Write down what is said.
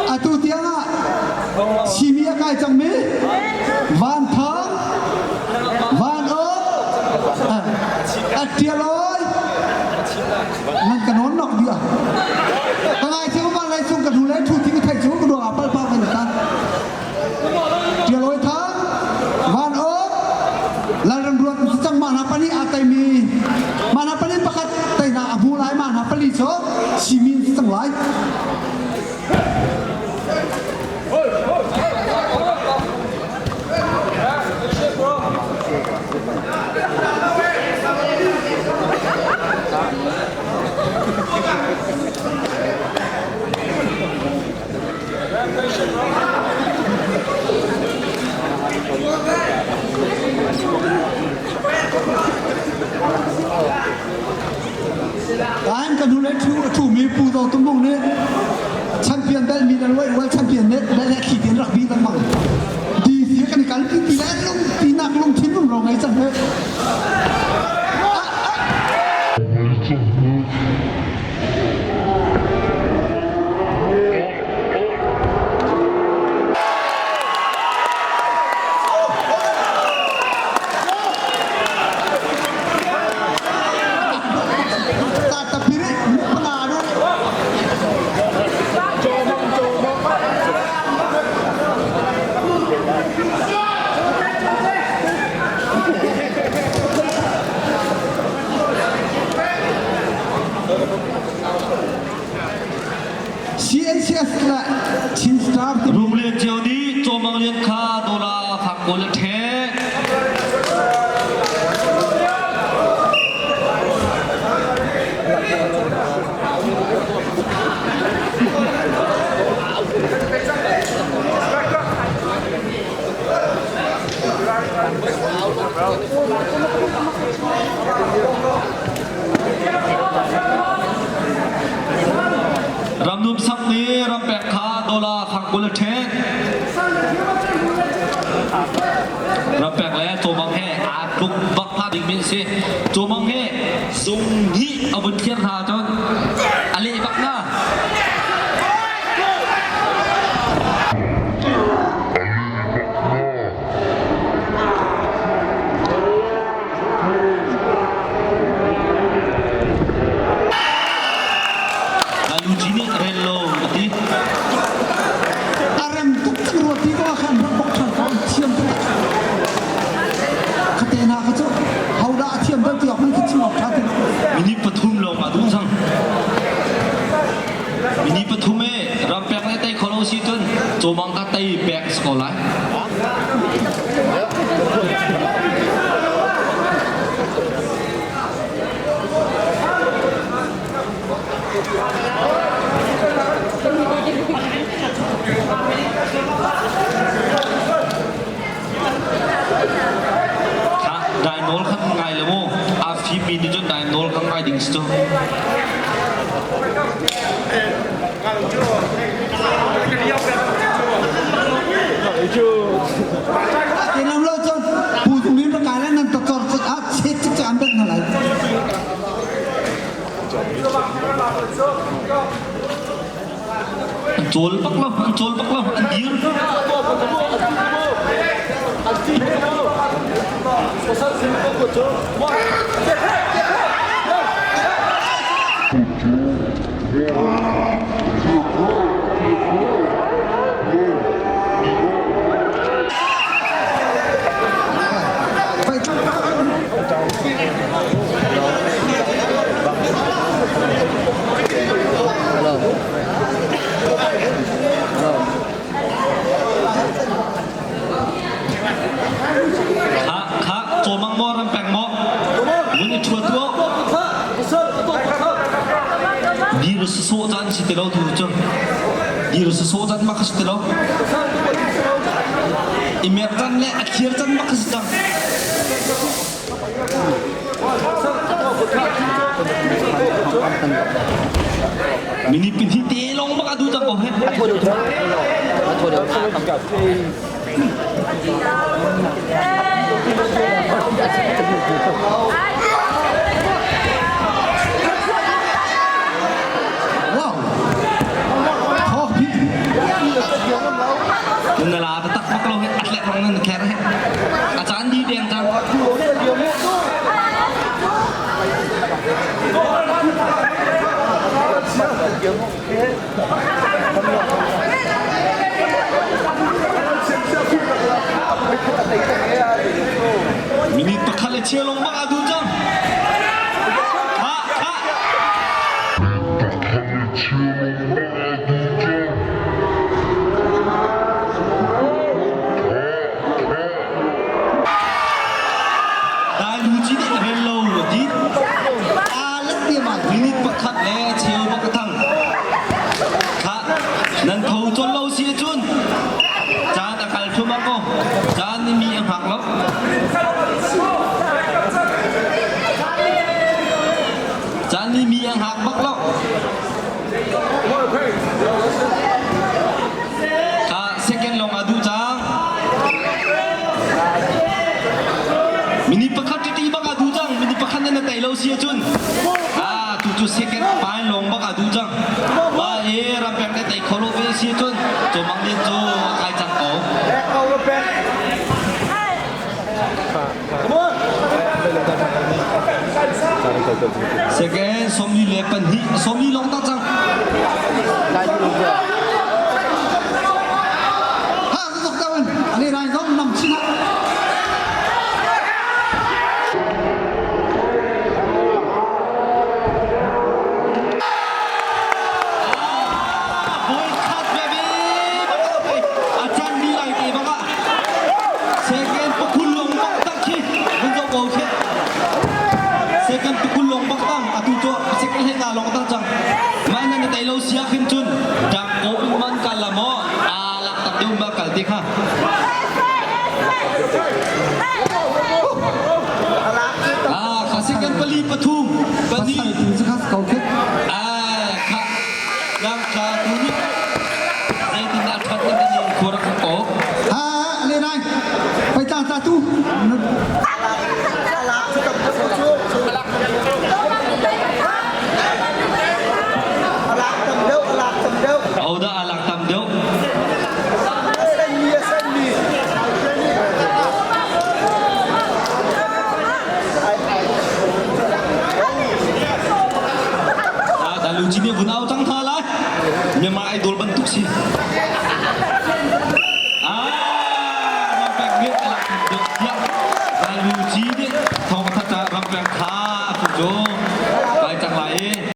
Atu tiang ah simi a kai cangmi Van Thang, Van Uk, a Ṭialawi nan ka nawn nok dih ah. Ka ngai thiam van lai cung ka hnu le ṭhu thing thei cu ka duang ah palpa kan ta. Ṭialawi Thang, Van Uk, Lalram Ruat cang mah hna pahnih aa teimi mah hna pahnih pakhat teinak a hmu lai mah hna pali cu simi an si cang lai. An ka hnulei ṭhu a ṭhumi Pu Zo Tum Mung nih champion bel mi le world champion nih bel he thli tin rak bi lengmang. Di si kan i kalpi ti le lung tinak lungthin rumro ngei cang he. CNCS le Chin Star ti Rung Lian Cio nih Cawmang Lian kha dawla fak kawl a ṭhek. Ramnum sak nih rampek kha dawla fang 20 a ṭhek. Rampek le cawmang he aa tluk bak hnga dingmi an si. Cawmang he zung hnih a vun thliar hna ahcun a leh bak hna. Luci nih rel lo a ti. A rem tuk cang rua ti ko ah khan rak bok ṭhan ko thiam tuk. Khate hna kha cu hodah a thiam deuh ti awk hmanh khi chim awk ṭha ti lo. Minute pathum lawng a duh cang. Minute pathum e ram pek le tei kholo si cun cawmang ka tei pek si ko lai. Dai nawl kha ngai le mu. A fimmi nih cun dai nawl kha ngai ding si cu. Tinam lo cun pu tung rin rak kai lai nan ta cor cun a chet cik cik an bet hna lai. An cawl bak lo, an cawl bak lo, an dir. Kha kha cawmang maw ram peng maw vun i ṭhua tuah dir sawh caan si ti lo tu cu dir sawh caan mak si ti lo. I mer can le a thlir can bak si cang. Mini pin hi te long bak a du cang ko he. Wow. Thawk hi. Na la tak bak lo he atlet rong nan kher he. A caan di deng cang. Minute pakhat le cheu lawng bak a duh cang. Kha kha. Dai lu ci nih rel lo a ti. Aa let ti ma. Minute pakhat le cheu bak a thang. Kha nan tho chon lo si cun caan a kal thluahmah ko. Caan nih mi a hngak lo. Caan nih mi a hngak bak lo. Kha second lawng a duh cang. Minute pakhat titi bak a duh cang. Minute pakhat nan tei lo si ahcun ah tu cu second pai lawng bak a duh cang. Ma e rampek te tei kho lo ve si ahcun Chawmang Lian cu a kai cang ko. Second 42, 40 lawng tak cang. Ha zok dawen. Ani rai zong nam chin ha. Voi khat veve a can di lai te bak ah second pakul long bak tak khi vun zo ko khi second pakul long bak tang atu cu second he nga long tak cang mai nan tai lo sia khin cun dang ko in man kal la mo a lak tak deuh ba kal te kha ah kha second pali pathum pani Pasal tu cu khas ko khi. Ah kha yang kha tu nih zeitindah ṭhat in nan in khua rak awk? Ha le nai. Pai tang ta tu. Ahodah a lak tam deuh? Dalu ci nih vun au cang hna lai. Myanmar idol bantuk si. Ah, rampek nih a lak deuh tiah Dalu ci nih thawng khat ah rampek kha a tu cu.